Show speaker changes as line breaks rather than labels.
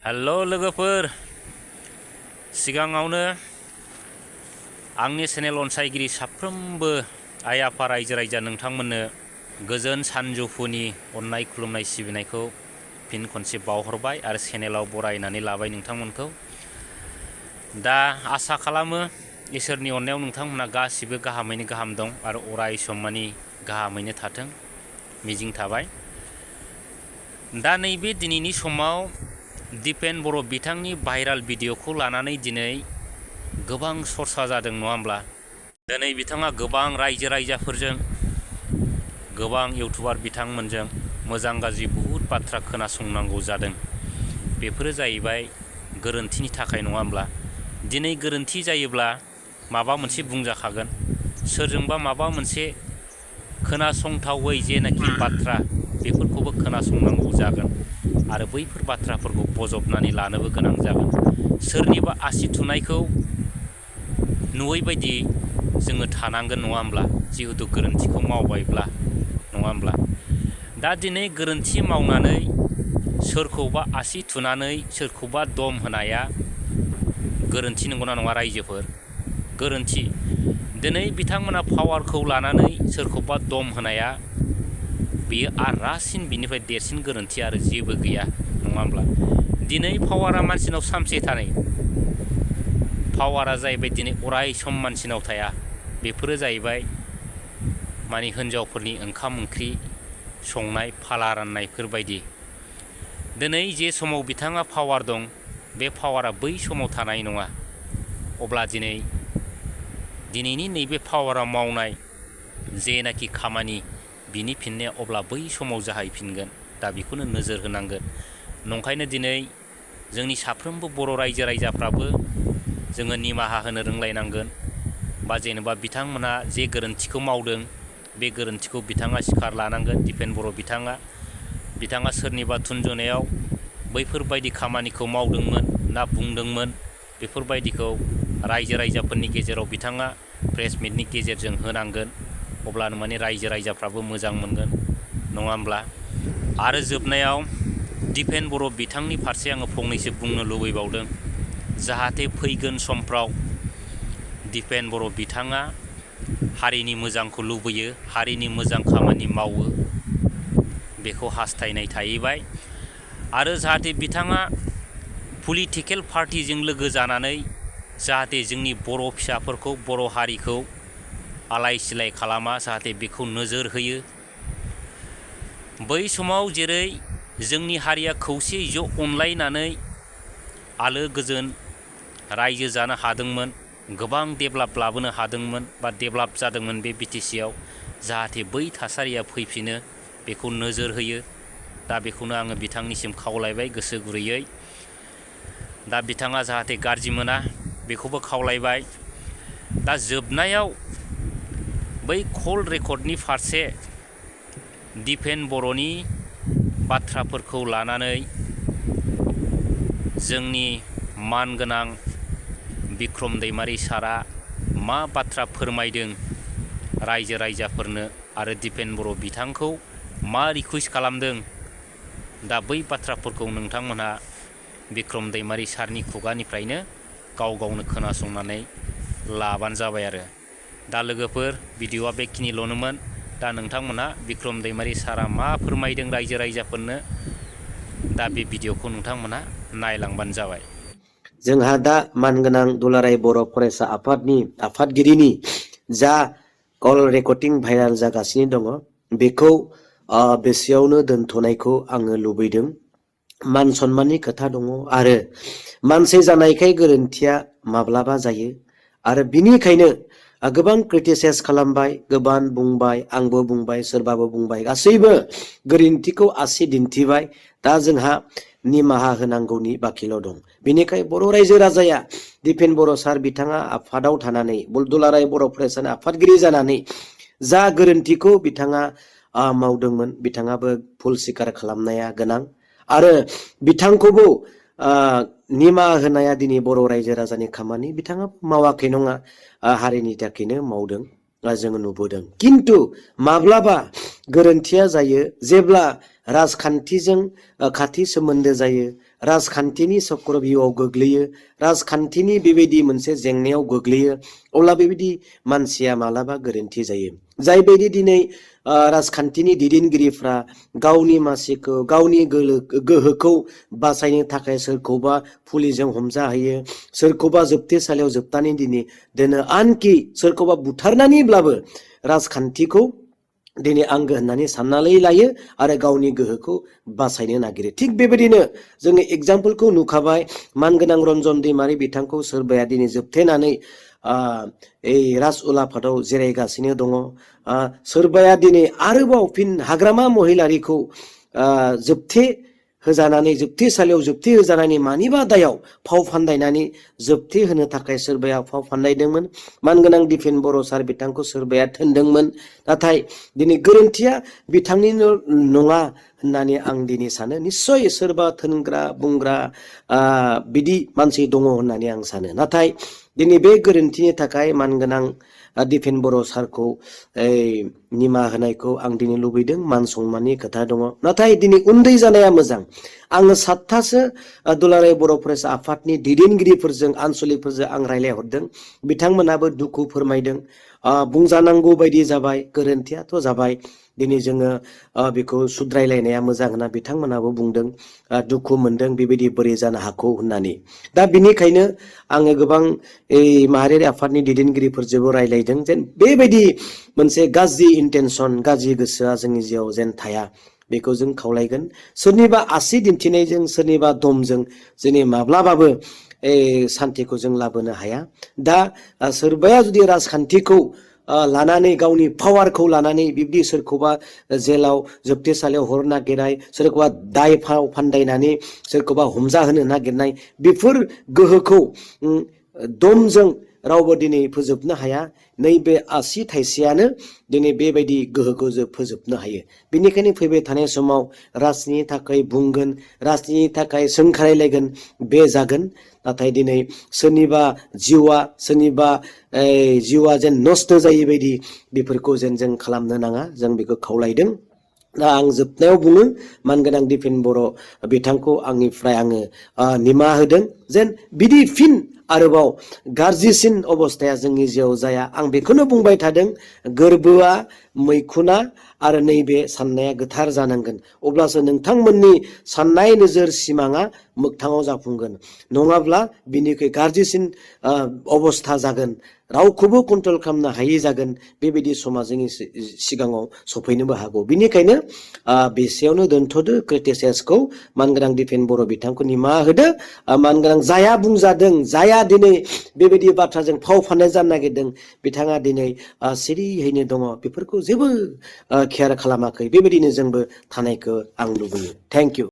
Hello लोगोफोर, सिगाङावनो आंनि चेनेल अनसायगिरि साफ्रोमबो आइ आफा रायजो राजा नोंथांमोननो गोजोन सानजौफुनि अननाय खुलुमनाय सिबिनायखौ फिन खनसे बावहरबाय आरो चेनेलाव बरायनानै लाबाय नोंथांमोनखौ। दा आसा खालामो इसोरनि अननायाव नोंथांमोना गासिबो गाहामैनो गाहाम दं आरो अराय सम मानि गाहामैनो थाथों मिजिं थाबाय। दा नैबे दिनैनि समाव दिपेन बर' बिथांनि भाइराल भिडिअखौ लानानै दिनै गोबां सरसा जादों नङा होमब्ला? दिनै बिथाङा गोबां रायजो राजाफोरजों गोबां इउटुबार बिथांमोनजों मोजां गाज्रि बहुद बाथ्रा खोनासंनांगौ जादों। बेफोरो जाहैबाय गोरोन्थिनि थाखाय नङा होमब्ला? दिनै गोरोन्थि जायोब्ला माबा मोनसे बुंजाखागोन, सोरजोंबा माबा मोनसे खोनासंथावै जेनाखि बाथ्रा बेफोरखौबो खोनासंनांगौ जागोन आरो बैफोर बाथ्राफोरखौ बजबनानै लानोबो गोनां जागोन। सोरनिबा आसि थुनायखौ नुयै बायदि जोङो थानांगोन नङा होमब्ला? जिहेथु गोरोन्थिखौ मावबायब्ला नङा होमब्ला? दा दिनै गोरोन्थि मावनानै सोरखौबा आसि थुनानै सोरखौबा दम होनाया गोरोन्थि नंगौना नङा रायजोफोर? गोरोन्थि। दिनै बिथांमोना पावारखौ लानानै सोरखौबा दम होनाया बेयो आरासिन बिनिफ्राय देरसिन गोरोन्थि आरो जेबो गैया नङा होमब्ला? दिनै पावारा मानसिनाव सामसे थानाय, पावारा जाहैबाय दिनै अराय सम मानसिनाव थाया। बेफोरो जाहैबाय माने हिन्जावफोरनि ओंखाम ओंख्रि संनाय फाला राननायफोर बायदि। दिनै जे समाव बिथाङा पावार दं बे पावारा बै समाव थानाय नङा। अब्ला दिनैनि नैबे पावाराव मावनाय जेनाखि खामानि बिनि फिननाया अब्ला बै समाव जाहैफिनगोन। दा बेखौनो नोजोर होनांगोन। नंखायनो दिनै जोंनि साफ्रोमबो बर' रायजो राजाफ्राबो जोङो निमाहा होनो रोंलायनांगोन, बा जेनेबा बिथांमोना जे गोरोन्थिखौ मावदों बे गोरोन्थिखौ बिथाङा सिखार लानांगोन। दिपेन बर' बिथाङा सोरनिबा थुनजुनायाव बैफोरबायदि खामानिखौ मावदोंमोन ना बुंदोंमोन बेफोरबायदिखौ रायजो राजाफोरनि गेजेराव बिथाङा प्रेस मिटनि गेजेरजों होनांगोन। अब्लानो माने रायजो राजाफ्राबो मोजां मोनगोन नङा होमब्ला? आरो जोबनायाव दिपेन बर' बिथांनि फारसे आङो फंनैसो बुंनो लुबैबावदों, जाहाथे फैगोन समफ्राव दिपेन बर' बिथाङा हारिनि मोजांखौ लुबैयो, हारिनि मोजां खामानि मावो, बेखौ हास्थायनाय थाहैबाय। आरो जाहाथे बिथाङा पलिटिकेल पार्टिजों लोगो जानानै जाहाथे जोंनि बर' फिसाफोरखौ, बर' हारिखौ आलाय सिलाय खालामा, जाहाथे बेखौ नोजोर होयो। बै समाव जेरै जोंनि हारिया खौसेयै ज' अनलायनानै आलो गोजोन रायजो जानो हादोंमोन, गोबां डेभेलप लाबोनो हादोंमोन बा डेभेलप जादोंमोन बे बिटिसिआव, जाहाथे बै थासारिया फैफिनो बेखौ नोजोर होयो। दा बेखौनो आङो बिथांनिसिम खावलायबाय गोसो गुरैयै। दा बिथाङा जाहाथे गाज्रि मोना बेखौबो खावलायबाय। दा जोबनायाव बै कल रेकर्डनि फारसे दिपेन बर'नि बाथ्राफोरखौ लानानै जोंनि मानगोनां बिक्रम दैमारि सारआ मा बाथ्रा फोरमायदों रायजो राजाफोरनो आरो दिपेन बर' बिथांखौ मा रिकुवेस्ट खालामदों, दा बै बाथ्राफोरखौ नोंथांमोनहा बिक्रम दैमारि सारनि खुगानिफ्रायनो गाव गावनो खोनासंनानै लाबानो जाबाय आरो। दा लोगोफोर, भिडिअआ बेखिनिल'नोमोन। दा नोंथांमोनहा बिक्रम दैमारि सारआ मा फोरमायदों रायजो राजाफोरनो, दा बे भिडिअखौ नोंथांमोनहा नायलांबानो जाबाय।
जोंहा दा मानगोनां दुलाराय बर' फरायसा आफादगिरिनि जा कल रेकर्डिं भाइराल जागासिनो दङ बेखौ बेसेयावनो दोनथ'नायखौ आङो लुबैदों। मान सनमाननि खोथा दङ आरो मानसि जानायखाय गोरोन्थिया माब्लाबा जायो आरो बिनिखायनो गोबां क्रिटिसाइज खालामबाय, गोबां बुंबाय, आंबो बुंबाय, सोरबाबो बुंबाय, गासैबो गोरोन्थिखौ आसि दिन्थिबाय। दा जोंहा निमाहा होनांगौनि बाखिल' दं। बिनिखाय बर' रायजो राजाया दिपेन बर' सार बिथाङा आफादाव थानानै दुलाराय बर' फरायसानि आफादगिरि जानानै जा गोरोन्थिखौ बिथाङा मावदोंमोन बिथाङाबो भुल स्वीकार खालामनाया गोनां आरो बिथांखौबो निमाहा होनाया दिनै बर' रायजो राजानि खामानि। बिथाङा मावाखै नङा, हारिनि थाखायनो मावदों, जोङो नुबोदों। किन्तु माब्लाबा गोरोन्थिया जायो जेब्ला राजखान्थिजों खाथि सोमोन्दो जायो, राजखान्थिनि चक्रबिउआव गोग्लैयो, राजखान्थिनि बेबायदि मोनसे जेंनायाव गोग्लैयो, अब्ला बेबायदि मानसिया मालाबा गोरोन्थि जायो। जायबायदि दिनै राजखान्थिनि दैदेनगिरिफ्रा गावनि मासिखौ गावनि गोहोखौ बासायनो थाखाय सोरखौबा पुलिसजों हमजाहैयो, सोरखौबा जोबथेसालियाव जोबनानै दोनो, आनखि सोरखौबा बुथारनानैब्लाबो राजखान्थिखौ दिनै आंगो होननानै साननानै लायो आरो गावनि गोहोखौ बासायनो नागिरो। थिग बेबायदिनो जोङो एग्जाम्पलखौ नुखाबाय, मानगोनां रन्जन दैमारि बिथांखौ सोरबाया दिनै जोबथेनानै राजउलाफादाव जिरायगासिनो दङ। सोरबाया दिनै आरोबाव फिन हाग्रामा महिलारिखौ जोबथेसालियाव जोबथे होजानायनि मानिबा दायाव फाव फान्दायनानै जोबथे होनो थाखाय सोरबाया फाव फान्दायदोंमोन। मानगोनां दिपेन बर' सार बिथांखौ सोरबाया थोनदोंमोन। नाथाय दिनै गोरोन्थिया बिथांनिनो नङा होननानै आं दिनै सानो। निस्सय सोरबा थोनग्रा बुंग्रा बिदि मानसि दङ होननानै आं सानो। नाथाय दिनै बे गोरोन्थिनि थाखाय मानगोनां दिपेन बर' सारखौ निमाहा होनायखौ आं दिनै लुबैदों। मान सनमाननि खोथा दङ। नाथाय दिनै उन्दै जानाया मोजां। आङो 7थासो दुलाराय बर' फरायसा आफादनि दैदेनगिरिफोरजों आनसलिकफोरजों आं रायज्लायहरदों। बिथांमोनाबो दुखु फोरमायदों। बुंजानांगौ बायदि जाबाय, गोरोन्थियाथ' जाबाय, दिनै जोङो बेखौ सुद्रायलायनाया मोजां होनना बिथांमोनाबो बुंदों। दुखु मोनदों बेबायदि बोरै जानो हागौ होननानै। दा बिनिखायनो आङो गोबां माहारियारि आफादनि दैदेनगिरिफोरजोंबो रायज्लायदों जेन बेबायदि मोनसे गाज्रि इन्टेनसन, गाज्रि गोसोआ जोंनि जिउआव जेन थाया, बेखौ जों खावलायगोन। सोरनिबा आसि दिन्थिनायजों, सोरनिबा दमजों जोंनि माब्लाबाबो सान्थिखौ जों लाबोनो हाया। दा सोरबाया जुदि राजखान्थिखौ लानानै, गावनि पावारखौ लानानै बिब्दि सोरखौबा जेलाव जोबथेसालियाव हरनो नागिरनाय, सोरखौबा दाय फाव फान्दायनानै सोरखौबा हमजाहोनो नागिरनाय, बेफोर गोहोखौ दमजों रावबो दिनै फोजोबनो हाया। नैबे आसि थाइसेयानो दिनै बेबायदि गोहोखौ जों फोजोबनो हायो। बेनिखायनो फैबाय थानाय समाव राजनीतिनि थाखाय बुंगोन, राजनीतिनि थाखाय सोंखारिलायगोन, बे जागोन। नाथाय दिनै सोरनिबा जिउआ जेन नस्थ' जायै बायदि बेफोरखौ जेन जों खालामनो नाङा, जों बेखौ खावलायदों। दा आं जोबनायाव बुङो, मानगोनां दिपेन बर' बिथांखौ आंनिफ्राय आङो निमाहा होदों जेन बिदि फिन आरोबाव गाज्रिसिन अबस्थाया जोंनि जिउआव जाया। आं बेखौनो बुंबाय थादों, गोरबोआ, मैखुना आरो नैबे साननाया गोथार जानांगोन। अब्लासो नोंथांमोननि साननाय नोजोर सिमाङा मोगथाङाव जाफुंगोन। नङाब्ला बिनिख्रुइ गाज्रिसिन अबस्था जागोन। रावखौबो कन्ट्रल खालामनो हायै जागोन। बेबायदि समा जोंनि सिगाङाव सफैनोबो हागौ। बिनिखायनो बेसेयावनो दोनथ'दो क्रिटिसाइजखौ। मानगोनां दिपेन बर' बिथांखौ निमाहा होदो। मानगोनां जाया बुंजादों, जाया दिनै बेबायदि बाथ्राजों फाव फान्दाय जानो नागिरदों, बिथाङा दिनै सिरियैनो दङ। बेफोरखौ जेबो केयार खालामाखै। बेबायदिनो जोंबो थानायखौ आं लुबैयो। Thank you.